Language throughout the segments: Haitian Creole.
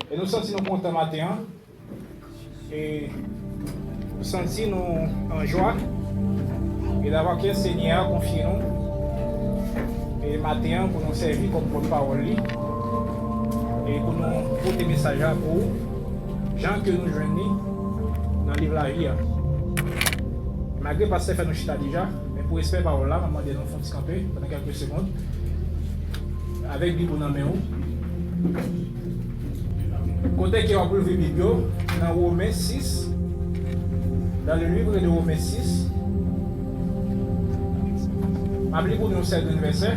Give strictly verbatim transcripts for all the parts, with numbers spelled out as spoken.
E nou santi nou kontan maten an. E nou santi nou an jwa. E davwa ke Senyè a konfye nou e maten an pou nou sèvi kòm pòtpawòl li. E pou nou pote mesaj la pou ou, jan ke nou jwenn li nan liv lavi a. Malgre pastè fè nou chita deja, men pou respè pawòl la, m ap mande nou fè yon ti kanpe pandan kèlke segonn. Avèk Bib ou nan men ou. Kote ke w ap ouvri Bib yo, nan Women sis, dans le livre de Romains six, m ap li pou nou yon sèl grenn vèsè,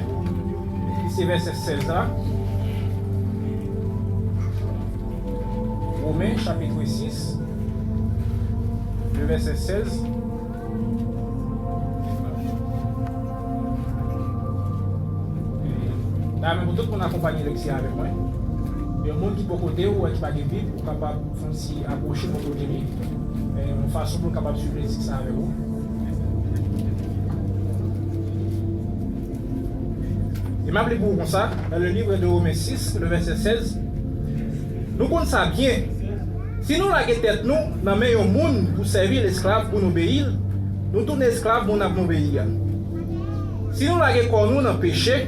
ki se vèsè sèz la. Women, chapitre six, le vèsè sèz. Dayè, men pou tout moun akonpanye leksi a avèk mwen. E moun ki bò kote ou, ki pa gen Bib, ou kapab fè yon ti apwoche bò kote li. E yon fason pou l kapab swiv leksi sa avèk ou. E m ap li pou ou konsa, dans le livre de Romains six, le vèsè sèz. Nou konn sa byen. Si nou lage tèt nou nan men yon moun pou sèvi lesklav pou n obeyi l, nou tounen esklav moun n ap obeyi a. Si nou lage kò nou nan peche,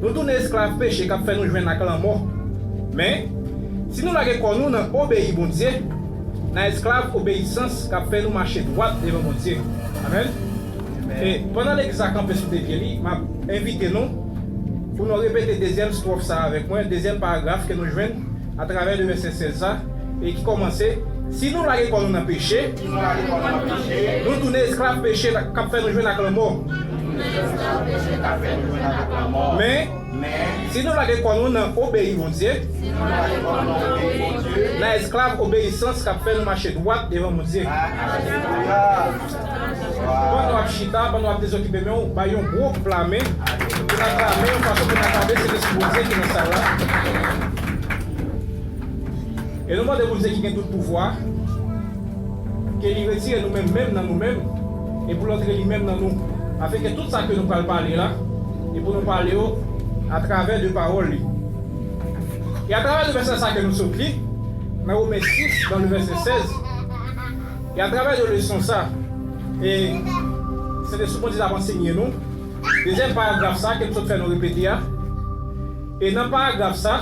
nou tounen esklav peche k ap fè nou jwenn ak lanmò. Men, si nou lage kò nou nan obeyi Bondye, n a esklav obeyisans k ap fè nou mache dwat devan Bondye. Amèn. E pandan legliz la kanpe sou de pye li, m ap envite nou pou nou repete dezyèm estròf sa a avèk mwen, dezyèm paragraf ke nou jwenn atravè de vèsè sèz la, e ki kòmanse, si nou lage kò nou nan peche, nou tounen esklav peche k ap fè nou jwenn ak lanmò. Men, si nou lage kò nou nan obeyi Bondye, n a esklav obeyisans k ap fè nou mache dwat devan Bondye. Pandan w ap chita, pandan w ap dezokipe men w, bay yon gwo koup lamen pou n aklame yon fason pou n aklame Sentespri Bondye ki nan sal la. E nou mande Bondye ki gen tout pouvwa, ke li retire nou menm menm nan nou menm, e pou l antre li menm nan nou. Afenke tout sa ke nou pral pale la, e pou nou pale yo atravè de pawòl li. E atravè de vèsè sa ke nou sot li, nan Women sis, dans le vèsè sèz, e atravè de leson sa, e Sentespri Bondye ap ansenye nou, dezyèm paragraf sa ke m sot fè nou repete a, e nan paragraf sa,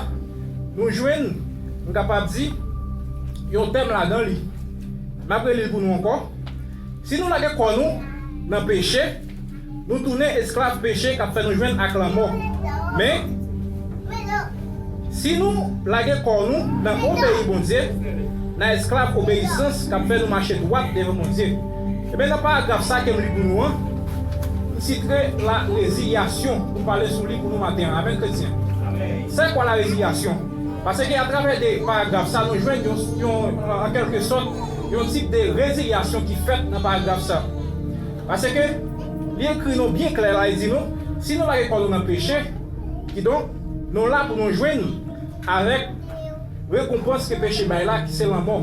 nou jwenn, m kapab di, yon tèm ladan li. M ap reli l pou nou ankò. Si nou lage kò nou nan peche, nou tounen esklav peche k ap fè nou jwenn ak lanmò. Men, si nou lage kò nou nan obeyi Bondye, n a esklav obeyisans k ap fè nou mache dwat devan Bondye. Ebyen, nan paragraf sa ke m li pou nou an, m titre la rezilyasyon pou pale sou li pou nou maten an. Amèn, kretyen. C'est quoi la résiliation? Paske atravè de paragraf sa, nou jwenn yon, yon, an kèlke sòt, yon tip de rezilyasyon ki fèt nan paragraf sa. Paske li ekri nou byen klè la, li di nou, si nou lage kò nou nan peche, kidonk, nou la pou nou jwenn avèk rekonpans ke peche bay la, ki se lanmò.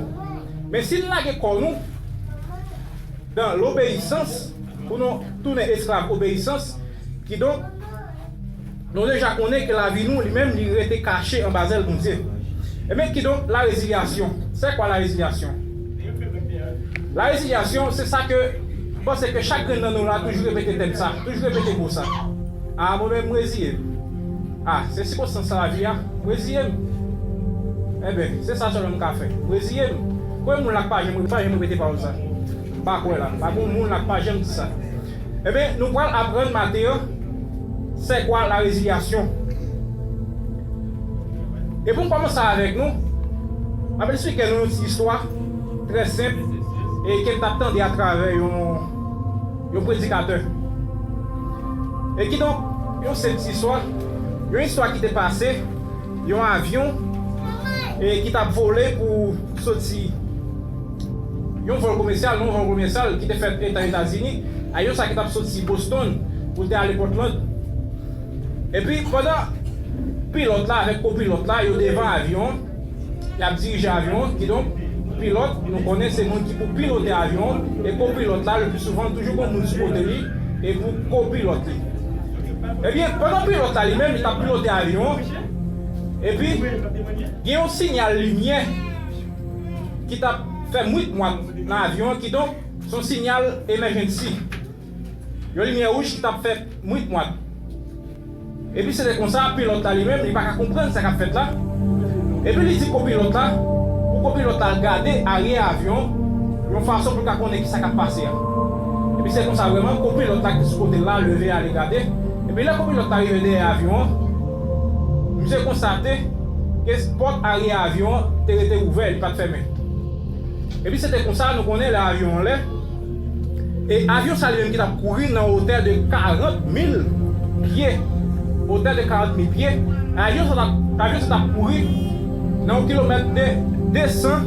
Men si nou lage kò nou dans l'obéissance, pou nou tounen esklav obeyisans, kidonk, nou deja konnen ke lavi nou, li menm, li rete kache anba zèl Bondye. Ebyen, kidonk, la résiliation. C'est quoi la résiliation? La résiliation, se sa ke, m panse ke chak grenn nan nou la toujou repete tèm sa, toujou repete mo sa. A, mwen menm, m reziye m. A, se sikonstans sa lavi a, m reziye m. Enben, se sa sèlman m ka fè. M reziye m. Konbyen moun la k pa janm, pa janm repete pawòl sa? M pa kwè la. Pa gen moun la k pa janm di sa. Enben, nou pral aprann maten an, c'est quoi la résiliation? E pou m kòmanse avèk nou, m ap esplike nou yon ti istwa trè senp e ke m t ap tande atravè yon, yon predikatè. E kidonk, yon senp ti istwa, yon istwa ki te pase, yon avyon, e ki t ap vole pou soti yon vòl komèsyal, yon vòl komèsyal ki te fèt eta Etazini, avyon sa ki t ap soti Boston pou te ale Portland. Epi pandan pilòt la avèk kopilòt la, yo devan avyon an, y ap dirije avyon an, kidonk, pilòt, nou konnen se moun ki pou pilote avyon an, e kopilòt la, le pli souvan, toujou gon moun sou kote li, e pou kopilòt li. Ebyen, pandan pilòt la li menm, li t ap pilote avyon an, Epi, gen yon sinyal limyè ki t ap fè mwit mwat nan avyon an, kidonk, se yon sinyal emergency. Yon limyè wouj ki t ap fè mwit mwat. Epi se te konsa, pilòt la li menm, li pa ka konprann sa k ap fèt la. Epi li di kopilòt la, pou kopilòt la al gade aryè avyon, yon fason pou l ka konnen ki sa k ap pase a. Epi se konsa vrèman, kopilòt la ki sou kote l la, leve ale gade. Epi lè kopilòt la rive dèyè avyon an, misye konstate ke pòt aryè avyon an te rete ouvè, li pa t fèmen. Epi se te konsa, nou konnen lè avyon anlè, e avyon sa li menm ki t ap kouri nan wotè de karant mil pye, wotè de karant mil pye, avyon sa t ap, avyon sa t ap kouri nan yon kilomèt de de san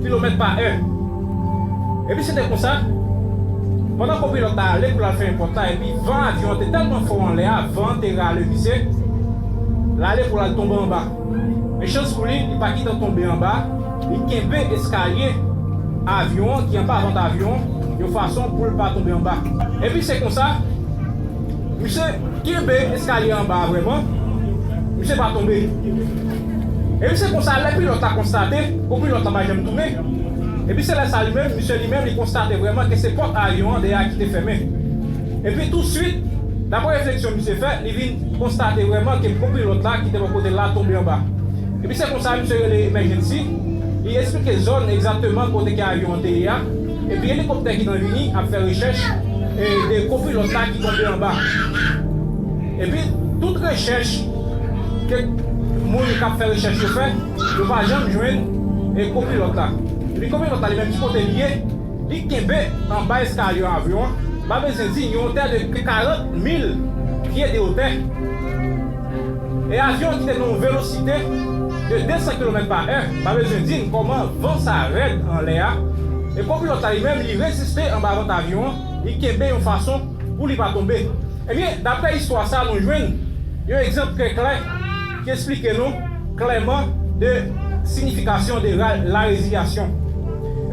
kilomèt pa è. Epi se te konsa, pandan kopilòt la ale pou l al fèmen pòt la, epi van avyon an te tèlman fò anlè a, van an te rale misye, l ale pou l al tonbe anba. Men chans pou li, li pa gentan tonbe anba, li kenbe eskalye avyon an ki anba vant avyon an, yon fason pou l pa tonbe anba. Epi se konsa, misye kenbe eskalye anba a vrèman, misye pa tonbe. Epi se konsa, lè pilòt la konstate, kopilòt la pa janm tounen. Epi se lè sa li menm, misye li menm, li konstate vrèman ke se pòt avyon an dèyè a ki te fèmen. Epi touswit, daprè refleksyon misye fè, li vin konstate vrèman ke kopilòt la ki te bò kote l la tonbe anba. Epi se konsa misye rele emergency, li eksplike zòn egzakteman kote ke avyon an te ye a, epi elikoptè ki nan vini ap fè rechèch, e, de kopilòt la ki tonbe anba. Epi tout rechèch ke moun k ap fè rechèch yo fè, yo pa janm jwenn, e, kopilòt la. Epi kopilòt la li menm ki kote li ye, li kenbe anba eskalye avyon an, pa bezwen di, yon wotè de karant mil pye de wotè. E avyon ki te nan yon velosite de de san kilomèt pa è, pa bezwen di n kòman van sa rèd anlè a. E kopilòt la li menm, li reziste anba vant avyon an, li kenbe yon fason pou li pa tonbe. Ebyen, daprè istwa sa, nou jwenn yon egzanp trè klè ki eksplike nou klèman de siyifikasyon de la, la rezilyasyon.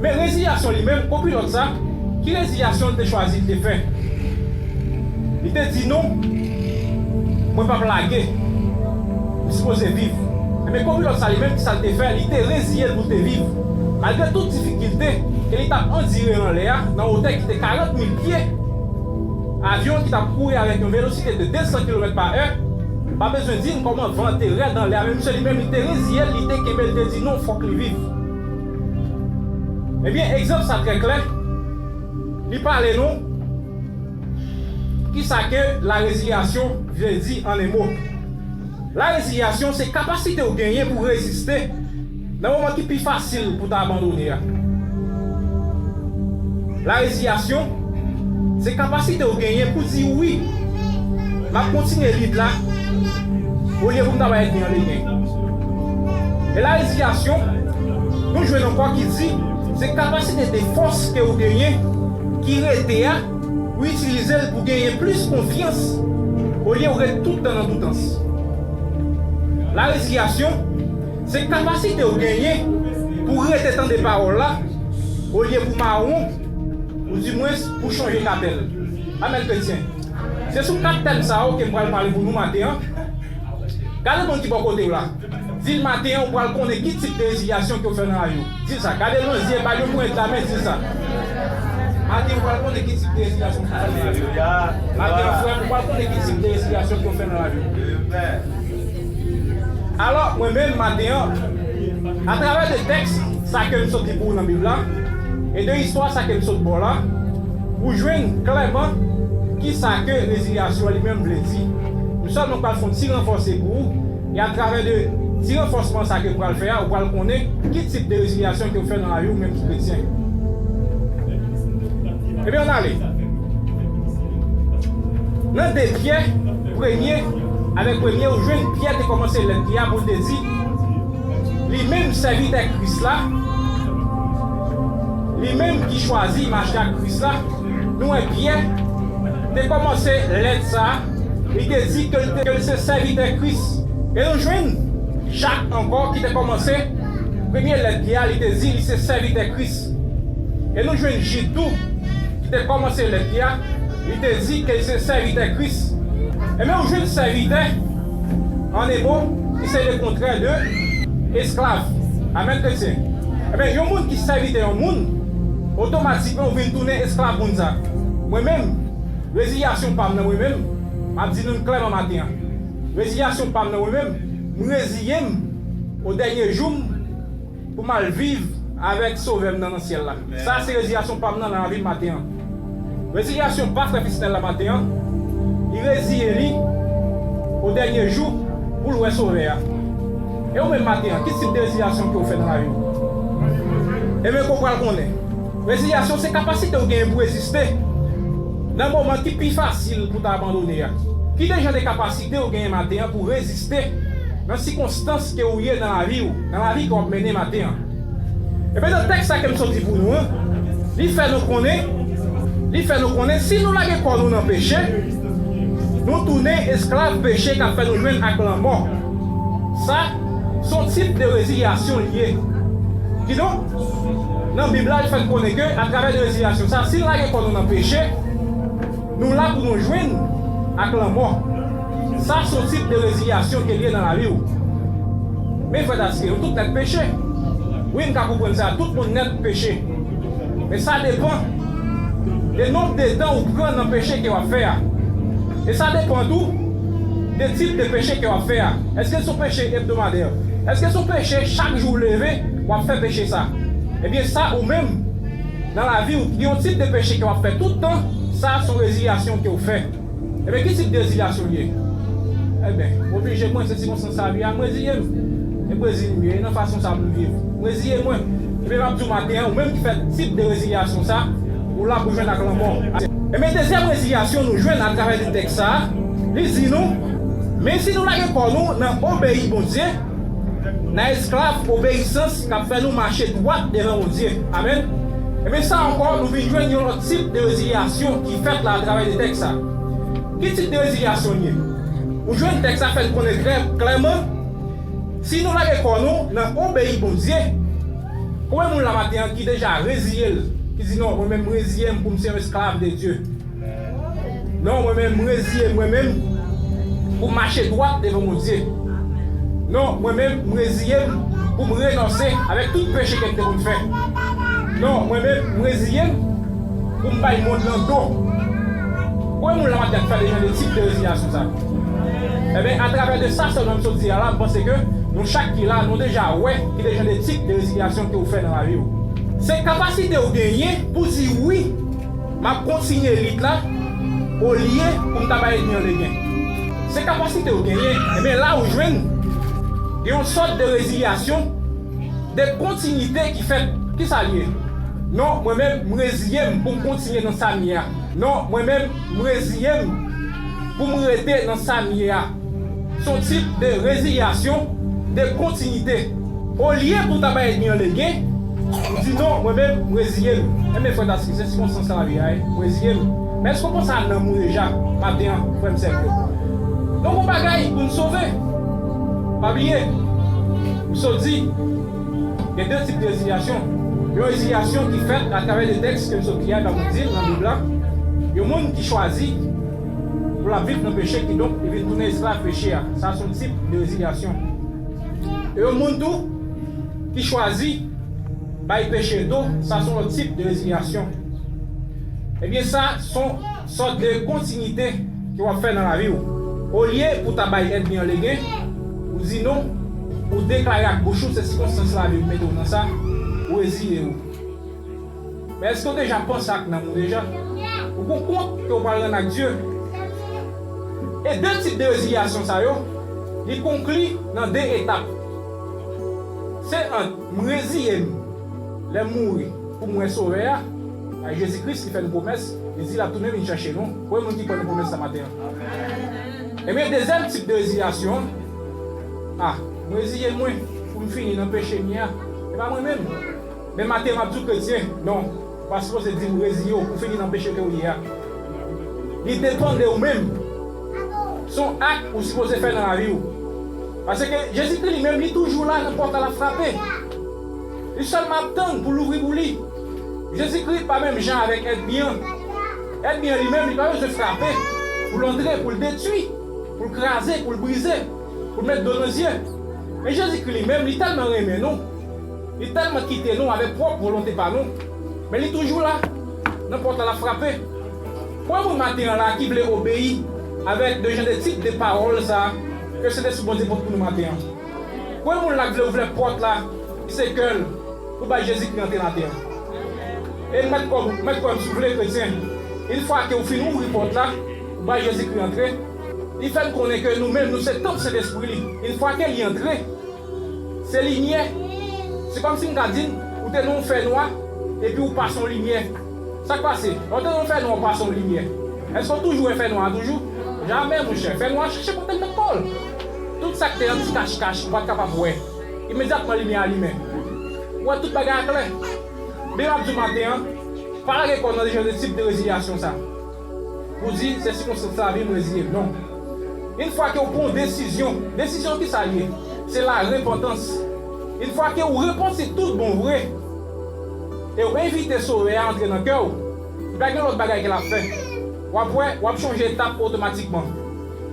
Men rezilyasyon li menm, kopilòt sa, ki rezilyasyon li te chwazi, li te fè? Li te di, "Non, mwen p ap lage. M sipoze viv." Men kopilòt sa li menm, ki sa l te fè? Li te reziye l pou l te viv. Malgre tout difikilte ke li t ap andire anlè a, nan wotè ki te karant mil pye, avyon ki t ap kouri avèk yon velosite de de san kilomèt pa è, pa bezwen di n kòman van an te rèd anlè a, men misye li menm, li te reziye l, li te kenbe, li te di, "Non, fòk li viv." Ebyen, egzanp sa trè klè, li pale nou kisa ke la rezilyasyon vle di an en mo. La rezilyasyon se kapasite w genyen pou reziste nan moman ki pi fasil pou ta abandone a. La rezilyasyon se kapasite w genyen pou di wi, m ap kontinye lit la, olye pou m ta bay ènmi an lenyè. E la rezilyasyon, nou jwenn ankò ki di, se kapasite de fòs ke w genyen ki rete a, ou itilize l pou genyen plis konfyans, olye w ret tout tan nan doutans. La rezilyasyon, se kapasite w genyen pou rete tande pawòl la, olye pou mawon, oudimwens pou chanje katèl. Amèn, kretyen. Se sou kat tèm sa yo ke m pral pale pou nou maten an. Gade moun ki bò kote w la. Di l maten an, ou pral konnen ki tip de rezilyasyon ke w fè nan lavi w. Di l sa. Gade l nan zye, ba l yon pwent lamen, di l sa. Maten an, ou pral konnen ki tip de rezilyasyon ke w fè nan lavi w. Maten an, frè m, ou pral konnen ki tip de rezilyasyon ke w fè nan lavi w. Alò, mwen menm, maten an, atravè de tèks sa ke m sot li pou ou nan Bib la, e de istwa sa ke m sot ba w la, ou jwenn klèman ki sa ke rezilyasyon li menm vle di. M sèlman pral fè yon ti ranfòse pou ou, e atravè de ti ranfòsman sa ke m pral fè a, ou pral konnen ki tip de rezilyasyon ke w fè nan lavi w menm ki kretyen. Ebyen, ann ale. Nan de Pyè, premye, avèk premye, ou jwenn Pyè te kòmanse lèt li a pou l te di, li menm sèvitè Kris la, li menm ki chwazi mache ak Kris la, nou wè Pyè te kòmanse lèt sa a, li te di ke l te, ke l se sèvitè Kris. E nou jwenn Jak ankò ki te kòmanse premye lèt li a, li te di li se sèvitè Kris. E nou jwenn Jid tou, ki te kòmanse lèt li a, li te di ke l se sèvitè Kris. Ebyen, ou jwenn sèvitè, an en mo, Se le kontrè de esklav. Amèn, kretyen. Ebyen, yon moun ki sèvitè yon moun, otomatikman ou vin tounen esklav moun sa. Mwen menm, reziyasyon pa m nan mwen menm, m ap di nou l klèman maten an. Reziyasyon pa m nan mwen menm, m reziye m o dènye jou m pou m al viv avèk Sovè m nan nan syèl la. Sa se reziyasyon pa m nan nan lavi m maten an. Reziyasyon pa frè Fisnèl la maten an, li reziye li o dènye jou pou l wè Sovè a. E ou menm maten an, ki tip de reziyasyon ke w fè nan lavi w? Ebyen, ke w pral konnen. Reziyasyon se kapasite w genyen pou reziste nan moman ki pi fasil pou w ta abandone a. Ki de jan de kapasite w genyen maten an pou reziste nan sikonstans ke w ye nan lavi w, nan lavi ke w ap mennen maten an? Ebyen, nan tèks sa ke m sot di pou nou an, li fè nou konnen, li fè nou konnen, si nou lage kò nou nan peche, nou tounen esklav peche k ap fè nou jwenn ak lanmò. Sa, se yon tip de reziyasyon li ye. Kidonk, nan Bib la, li fè n konnen ke, atravè de reziyasyon sa, si n lage kò nou nan peche, nou la pou nou jwenn ak lanmò. Sa se yon tip de reziyasyon ke l ye nan lavi w. Men frè Taske, nou tout nèt peche. Wi, m ka konprann sa, tout moun nèt peche. Men sa depann de nonb de tan ou pran nan peche ke w ap fè a. E sa depann tou de tip de peche ke w ap fè a. Èske se yon peche ebdomadè? Èske se yon peche chak jou w leve, w ap fè peche sa? Ebyen, sa ou menm, nan lavi w, gen yon tip de peche ke w ap fè tout tan, sa se yon reziyasyon ke w fè. Ebyen, ki tip de reziyasyon l ye? Ebyen, oblije mwen, se sikonstans lavi a, m reziye m. E m reziye m, e nan fason sa pou m viv. M reziye mwen. Ebyen, m ap di w maten an, ou menm ki fè tip de reziyasyon sa, ou la pou jwenn ak lanmò. Ebyen, dezyèm reziyasyon nou jwenn atravè de tèks sa, li di nou, men si nou lage kò nou nan obeyi Bondye, nan esklav obeyisans k ap fè nou mache dwat devan Bondye. Amèn. Ebyen, sa ankò, nou vin jwenn yon lòt tip de reziyasyon ki fèt la atravè de tèks sa. Ki tip de reziyasyon l ye? Ou jwenn tèks sa fè n konnen trè klèman, si nou lage kò nou nan obeyi Bondye, konbyen moun la maten an ki deja reziye l, ki di, "Non, mwen menm, m reziye m pou m se yon esklav de Dye"? Non, mwen menm, m reziye mwen menm pou m mache dwat devan Bondye. Non, mwen menm, m reziye m pou m renonse avèk tout peche ke m te konn fè. Non, mwen menm, m reziye m pou m bay mond lan do. Konbyen moun la maten an k fè de jan de tip de reziyasyon sa? Ebyen, atravè de sa sèlman m sot di a la, m panse ke nou chak ki la, nou deja wè ki de jan de tip de reziyasyon ke w fè nan lavi w. Se kapasite w genyen pou di wi, m ap kontinye lit la, olye pou m ta bay ènmi an legen. Se kapasite w genyen, ebyen la ou jwenn gen yon sòt de reziyasyon, de kontinite ki fèt. Kisa l ye? Non, mwen menm, m reziye m pou m kontinye nan sa m ye a. Non, mwen menm, m reziye m pou m rete nan sa m ye a. Se yon tip de reziyasyon, de kontinite. Olye pou w ta bay ènmi an legen, ou di, "Non, mwen menm, m reziye m." Ebyen, frè Taske, se sikonstans lavi a, wi, m reziye m. Men èske w panse a nanm ou deja, maten an, frè m, sè m yo? Donk, yon bagay pou n sove. Pa bliye, m sot di, gen de tip de reziyasyon. Yon reziyasyon ki fèt atravè de tèks ke m sot li a, nan Bib la. Yon moun ki chwazi pou l ap viv nan peche, kidonk li vin tounen esklav peche a. Sa se yon tip de reziyasyon. E yon moun tou ki chwazi bay peche do, sa se yon lòt tip de reziyasyon. Ebyen, sa se yon sòt de kontinite ke w ap fè nan lavi w. Olye pou w ta bay ènmi an legen, ou di non, ou deklare ak bouch ou se sikonstans lavi w mete w nan sa, ou reziye w. Men èske w deja panse ak nanm ou deja? Ou gon kont ke w pral rann ak Dye. E de tip de reziyasyon sa yo, li konkli nan de etap. Se ant m reziye m, lè m mouri, pou m wè Sovè a, a Jezi Kris ki fè nou pwomès, li di l ap tounen vin chache nou. Konbyen moun ki kwè nan pwomès sa maten an? Ebyen, dezyèm tip de reziyasyon, a, m reziye mwen pou m fini nan peche m ye a. E pa mwen menm. Men maten an, m ap di w kretyen, non, ou pa sipoze di m reziye w pou fini nan peche ke w ye a. Li depann de ou menm. Se yon ak ou sipoze fè nan lavi w. Paske Jezikri li menm, li toujou la nan pòt la, l ap frape. Li sèlman ap tann pou w louvri pou li. Jezikri pa menm jan avèk ènmi an. Ènmi an li menm, li pa bezwen frape pou l antre, pou l detwi, pou l kraze, pou l brize, pou l met do nan zye. Men Jezikri li menm, li tèlman renmen nou, li tèlman kite nou avèk pwòp volonte pa nou, men li toujou la, nan pòt la, l ap frape. Konbyen moun maten an la ki vle obeyi avèk de jan de tip de pawòl sa a ke Sentespri Bondye pote pou nou maten an? Konbyen moun la k vle ouvè pòt la, ki se kè l, pou bay Jezikri antre nan tè a? E mèt kò, mèt kò m, si w vle, kretyen, yon fwa ke w fin ouvri pòt la, ou bay Jezikri antre, li fè n konnen ke nou menm, nou se tanp Sentespri li. Yon fwa ke li antre, se limyè. Se kòmsi m ka di n, ou te nan yon fènwa, epi ou pase yon limyè. Sa k pase? Lè w te nan yon fènwa, ou pase yon limyè. Èske w toujou wè fènwa a toujou? Jamè, monchè. Fènwa a chèche kote l met kò l. Tout sa k te nan ti kachkach, ou pa t kapab wè. Imedyatman, limyè a limen. Ou wè tout bagay a klè. Men m ap di w maten an, pa lage kò w nan jan de tip de rezilyasyon sa. Pou di, se sikonstans lavi m, reziye m. Non. Yon fwa ke w pran yon desizyon, desizyon ki sa l ye? Se larepantans. Yon fwa ke w repanti tout bon vre, e w envite Sovè a antre nan kè w, li pa gen lòt bagay ke l ap fè. W ap wè, w ap chanje etap otomatikman.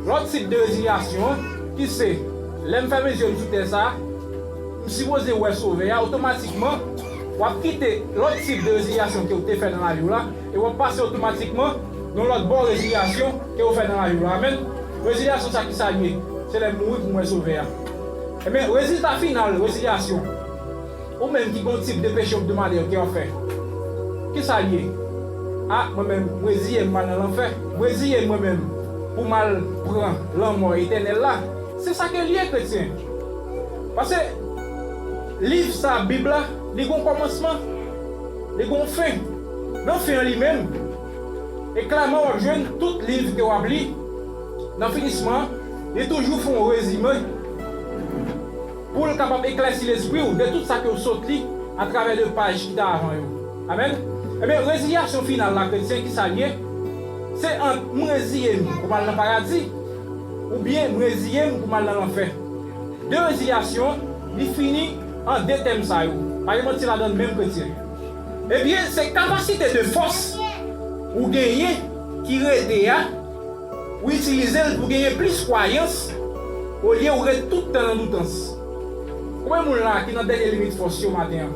Lòt tip de rezilyasyon an, ki se, lè m fèmen zye m sou tè sa a, m sipoze wè Sovè a, otomatikman, w ap kite lòt tip de rezilyasyon ke w te fè nan lavi w la, e w ap pase otomatikman nan lòt bò rezilyasyon ke w fè nan lavi w la. Amèn. Rezilyasyon sa, ki sa l ye? Se lè m mouri pou m wè Sovè a. Ebyen, rezilta final rezilyasyon, ou menm ki gen yon tip de peche ebdomade ke w ap fè, ki sa l ye? A, mwen menm, m reziye m, m al nan lanfè. M reziye m mwen menm pou m al pran lanmò etènèl la. Se sa ke l ye, kretyen. Paske liv sa, Bib la, li gen yon kòmansman, li gen yon fen. Nan fen an li menm, e klèman w ap jwenn tout liv ke w ap li, nan finisman an, li toujou fè yon rezime pou l kapab eklèsi lespri w de tout sa ke w sot li atravè de paj ki te avan yo. Amèn. Ebyen, rezilyasyon final la, kretyen, ki sa l ye? Se ant m reziye m pou m al nan paradi, oubyen m reziye m pou m al nan lanfè. De rezilyasyon, li fini an de tèm sa yo. Pa gen manti ladan l menm, kretyen. Ebyen, se kapasite de fòs ou genyen ki rete a, ou itilize l pou genyen plis kwayans, olye ou ret tout tan nan doutans. Konbyen moun la ki nan dènye limit fòs yo maten an?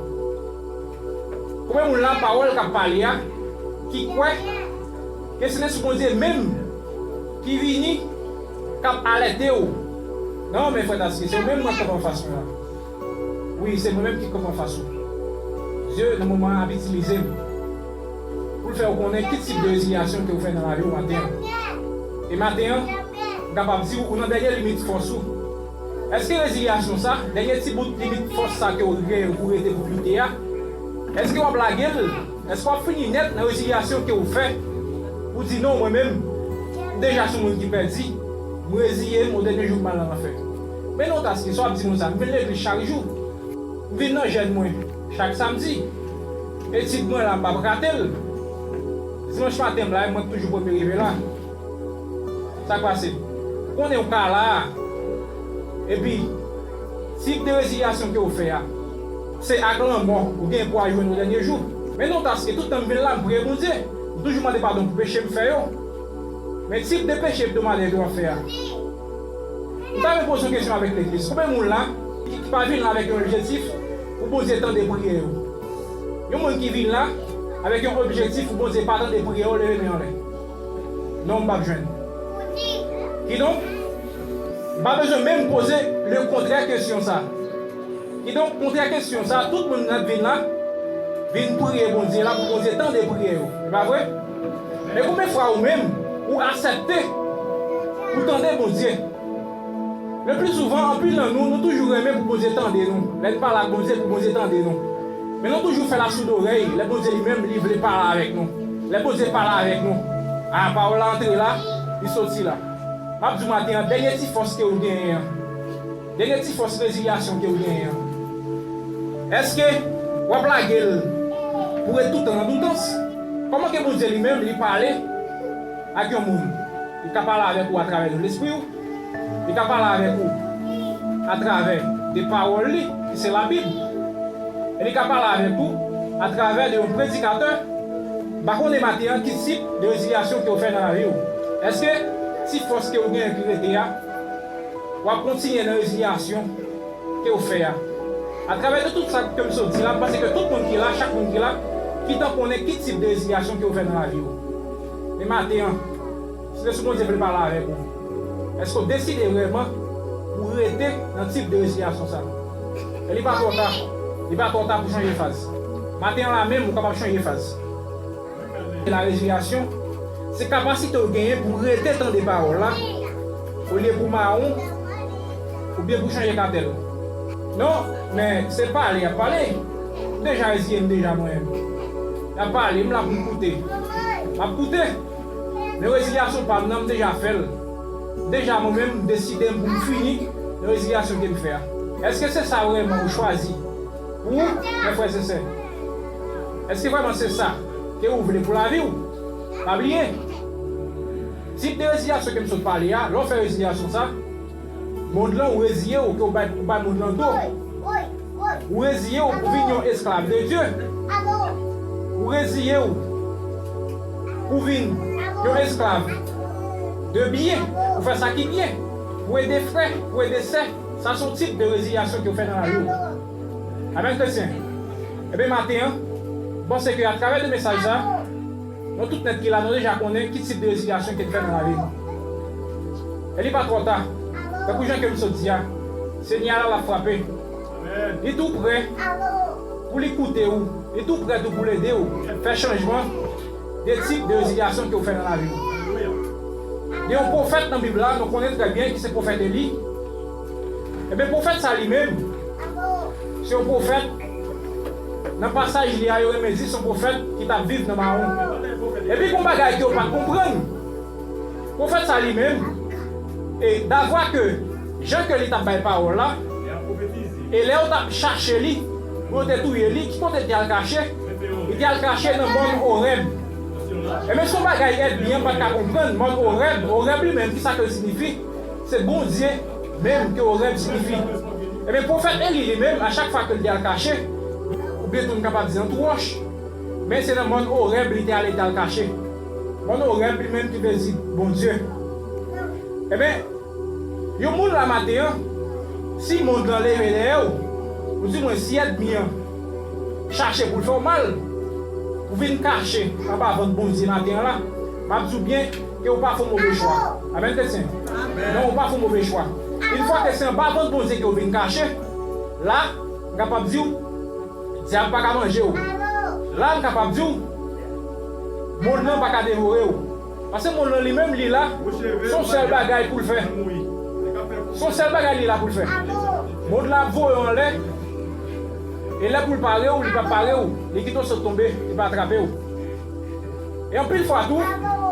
Konbyen moun la pawòl k ap pale a, ki kwè ke se Lespri Bondye menm ki vini, k ap alète w? Non, men frè Taske, se ou menm mwen k kanpe anfas mwen la. Wi, se mwen menm ki kanpe anfas ou. Dye, nan moman an, ap itilize m pou l fè w konnen ki tip de rezilyasyon ke w fè nan lavi w maten an. E maten an, m kapab di w, ou nan dènye limit fòs ou. Èske rezilyasyon sa, dènye ti bout limit fòs sa ke w genyen pou w rete pou w lite a, èske w ap lage l? Èske w ap fini nèt nan rezilyasyon ke w fè? Ou di, "Non, mwen menm, m deja se yon moun ki pèdi. M reziye m, o dènye jou, m al nan lanfè." Men non, Taske, sa w ap di moun sa, m vin legliz chak jou. M vin nan jèn mwen chak samdi. Etid mwen la, m p ap rate l. Dimanch maten m la, mwen k toujou premye rive la. Sa k pase? Ou konnen ou ka la a. Epi, tip de rezilyasyon ke w fè a, se ak lanmò ou gen pou al jwenn o dènye jou. Men non, Taske, tout tan m vin la, m priye Bondye. M toujou mande padon pou peche m fè yo. Men tip de peche ebdomadè ke w ap fè a, m ta vle poze yon kesyon avèk legliz. Konbyen moun la ki, ki pa vin la avèk yon objektif pou Bondye tande priyè yo? Yon moun ki vin la avèk yon objektif pou Bondye pa tande priyè yo, leve men anlè. Non, m p ap jwenn. Kidonk, m pa bezwen menm poze le kontrè kesyon sa. Kidonk, kontrè kesyon sa, tout moun k ap vin la, vin priye Bondye la pou Bondye tande priyè yo. Se pa vre? Men konbyen fwa ou menm, ou aksepte pou tande Bondye? Le pli souvan, anpil nan nou, nou toujou renmen pou Bondye tande nou. Lè n pale ak Bondye, pou Bondye tande nou. Men nou toujou fè lasoudorèy, lè Bondye li menm, li vle pale avèk nou. Lè Bondye pale avèk nou, a, pawòl la antre la, li soti la. M ap di w maten an, dènye ti fòs ke w genyen an, dènye ti fòs rezilyasyon ke w genyen an, èske w ap lage l pou ret toutan nan doutans? Kòman ke Bondye li menm, li pale ak yon moun? Li ka pale avèk ou atravè de lespri w. Li ka pale avèk ou atravè de pawòl li, ki se Labib. E li ka pale avèk ou atravè de yon predikatè. M pa konnen maten an ki tip de rezilyasyon ke w fè nan lavi w. Èske ti fòs ke w genyen ki rete a, w ap kontinye nan rezilyasyon ke w fè a. Atravè de tout sa ke m sot di la, m panse ke tout moun ki la, chak moun ki la, gentan konnen ki tip de rezilyasyon ke w fè nan lavi w. Men maten an, si Lespri Bondye vle pale avèk ou, èske w deside vrèman pou w rete nan tip de rezilyasyon sa a? E li pa twò ta, li pa twò ta pou chanje faz. Maten an la menm, ou kapab chanje faz. La rezilyasyon, se kapasite w genyen pou rete tande pawòl la, olye pou mawon, oubyen pou chanje katèl. Non, men se pale y ap pale. M deja reziye m deja mwen menm. Y ap pale, m la pou m koute. M ap koute. Men rezilyasyon pa m nan, m deja fè l. Deja mwen menm, m deside m pou m fini nan rezilyasyon ke m fè a. Èske se sa vrèman ou chwazi? Pou ou, mè frè e sè, èske vrèman se sa ke ou vle pou lavi w? Pa bliye, tip de rezilyasyon ke m sot pale a, lè w fè rezilyasyon sa, mond lan, ou reziye w ke w bay, ou bay mond lan do. Ou reziye w pou vin yon esklav de Dye. Ou reziye w pou vin yon esklav de byen, pou fè sa ki byen, pou ede frè, pou ede sè. Sa se yon tip de rezilyasyon ke w fè nan lavi w. Amèn, kretyen. Ebyen, maten an, m panse ke atravè de mesaj sa, nou tout nèt ki la, nou deja konnen ki tip de rezilyasyon ke n fè nan lavi nou. E li pa twò ta. Tankou jan ke m sot di a, Senyè a la, l ap frape. Li tou prè pou li koute w. Li tou prè tou pou l ede w fè chanjman de tip de rezilyasyon ke w fè nan lavi w. Gen yon pwofèt nan Bib la, nou konnen trè byen ki se pwofèt Eli. Ebyen, pwofèt sa li menm, se yon pwofèt, nan pasaj li a, yo renmen di se yon pwofèt ki t ap viv nan mawon. Epi gon bagay ke yo pa t konprann. Pwofèt sa li menm, e davwa ke jan ke li t ap bay pawòl la, e lè yo t ap chache li, pou yo te touye li, ki kote li te al kache? Li te al kache nan mòn Orèb. Ebyen, se yon bagay ènmi an pa t ka konprann, mòn Orèb, Orèb li menm, ki sa ke l siyifi? Se Bondye menm ke Orèb siyifi. Ebyen, pwofèt Eli li menm, a chak fwa ke l te al kache, oubyen tou n kapab di nan twou wòch, men se nan mòn Orèb li te ale, te al kache. Mòn Orèb li menm ki vle di Bondye. Ebyen, yon moun la maten an, si mond lan leve dèyè w, ou di mwen si ènmi an chache pou l fè w mal, ou vin kache anba vant Bondye maten an la, m ap di w byen ke ou pa fè yon move chwa. Amèn, kretyen? Non, ou pa fè yon move chwa. Yon fwa ke se anba vant Bondye ke ou vin kache, la, m kapab di w, dyab pa ka manje w. La, m kapab di w, mond lan pa ka devore w. Paske mond lan li menm, li la, se yon sèl bagay pou l fè. Se yon sèl bagay li la pou l fè. Mond lan ap voye w anlè, e lè pou l pare w, li pa pare w, li kite w sot tonbe, li pa atrape w. E anpil fwa tou,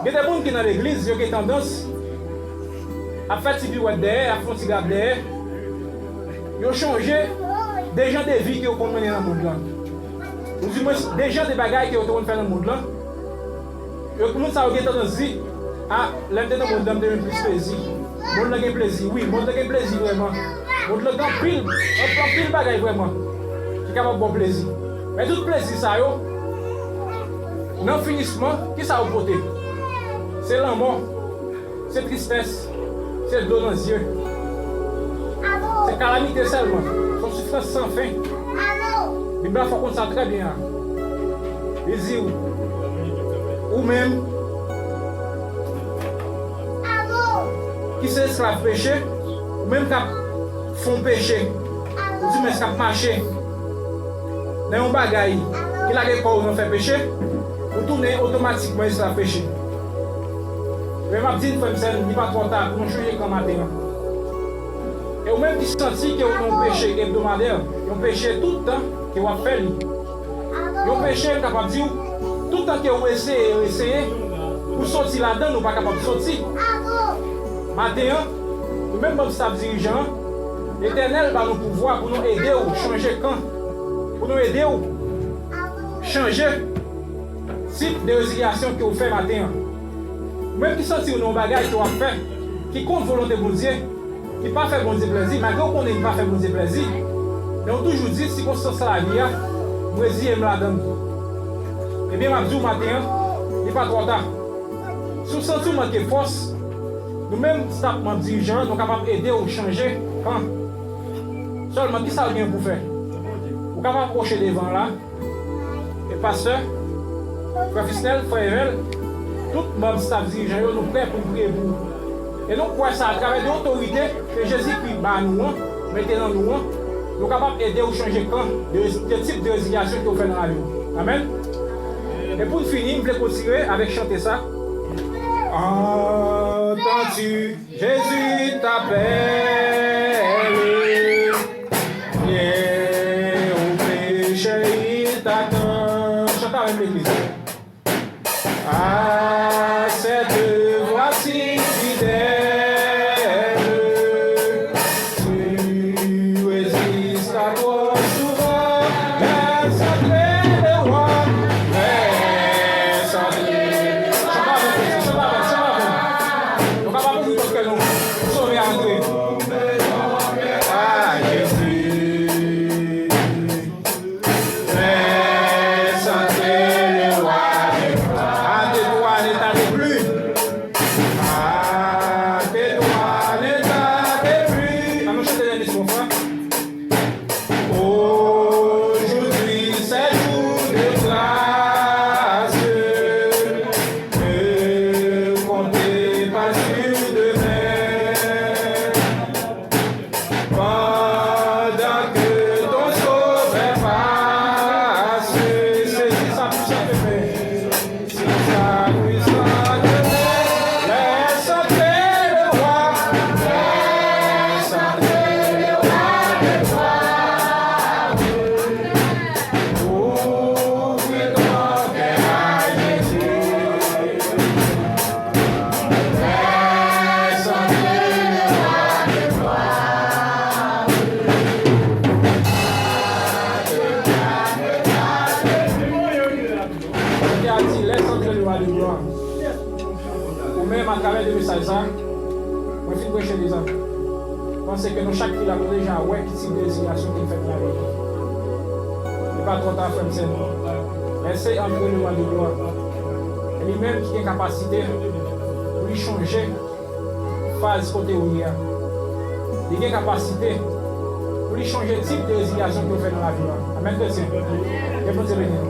gen de moun ki nan legliz, yo gen tandans ap fè ti piwèt dèyè, ap fè yon ti grab dèyè. Yo chonje de jan de vi ke yo konn mennen nan mond lan. Ou di mwen de jan de bagay ke yo te konn fè nan mond lan. Yo, moun sa yo gen tandans di, a, lè m te nan mond lan, m te jwenn plis plezi. Mond lan gen plezi, wi, mond lan gen plezi vrèman. Mond lan gen anpil, anpil, anpil bagay vrèman ki kapab ba w plezi. Men tout plezi sa yo, nan finisman, ki sa yo pote? Se lanmò, se tristès, se dlo nan zye. Se kalamite sèlman, se yon soufrans san fen. Bib la fè w konn sa trè byen an. Li di w, ou menm ki se esklav peche, ou menm k ap fè yon peche, ou di mwen k ap mache nan yon bagay ki lage kò w nan fè peche, ou tounen otomatikman esklav peche. Men m ap di n, frè m, sè m, li pa twò ta pou nou chanje kan maten an. E ou menm ki santi ke w nan yon peche ebdomadè, yon peche tout tan ke w ap fè li, yon peche, m kapab di w, tout tan ke w eseye, eseye pou soti ladan l, ou pa kapab soti. Maten an, nou menm manm staf dirijan an, Letènèl ba nou pouvwa pou nou ede w chanje kan, pou nou ede w chanje tip de rezilyasyon ke w fè maten an. Ou menm ki santi w nan yon bagay ke w ap fè ki kont volonte Bondye, ki pa fè Bondye plezi, malgre w konnen li pa fè Bondye plezi, men w toujou di, sikonstans lavi a, m reziye m ladan l. Ebyen, m ap di w maten an, li pa twò ta. Si w santi w manke fòs, nou menm staf manm dirijan an, nou kapab ede w chanje kan. Sèlman, kisa w gen pou fè? Ou kapab pwoche devan la. E pastè, frè Fisnel, frè Evel, tout manm staf dirijan yo, nou prè pou n priye pou ou. E nou kwè sa atravè de otorite ke Jezikri ba nou an, mete nan nou an, nou kapab ede w chanje kan de, de tip de rezilyasyon ke w fè nan lavi w. Amèn. E pou n fini, m vle kontinye avèk chante sa. Entends-tu, Jésus t'appelle. Viens au péché, il t'attend. Chante avèk legliz. À cette voix si fidèle, tu résistes à trop souvent, mais sacré le roi, mais sacré. Chante avèk, chante avèk, chante avèk. Nou kapab ouvri lòt kè nou. Sove antre. Ah, Jésus. Mais sacré le roi des rois. À tes doigts ne t'arrête plus. À tes doigts ne t'arrête plus. Ann nou chante dènye ti refren. Aujourd'hui, c'est jour de grâce. Ne comptez pas sur demain. Pendant que ton sauveur passe, saisis sa puissante main. Saisis sa puissante main. Laisse entrer le roi. Laisse entrer le roi des rois. Ouvre ton cœur à Jésus. Bondye a di, laisse entrer le roi de gloire. Ou menm, atravè de mesaj sa, mwen fin preche deja. Panse ke nou chak ki la, nou deja wè ki tip de rezilyasyon ki fèt nan lavi nou. Li pa twò ta, frè m, sè m. Laisse entrer le roi de gloire. E li menm ki gen kapasite pou li chanje faz kote ou ye a. Li gen kapasite pou li chanje tip de rezilyasyon ke w fè nan lavi w la. Amèn, kretyen. Ke Bondye beni nou.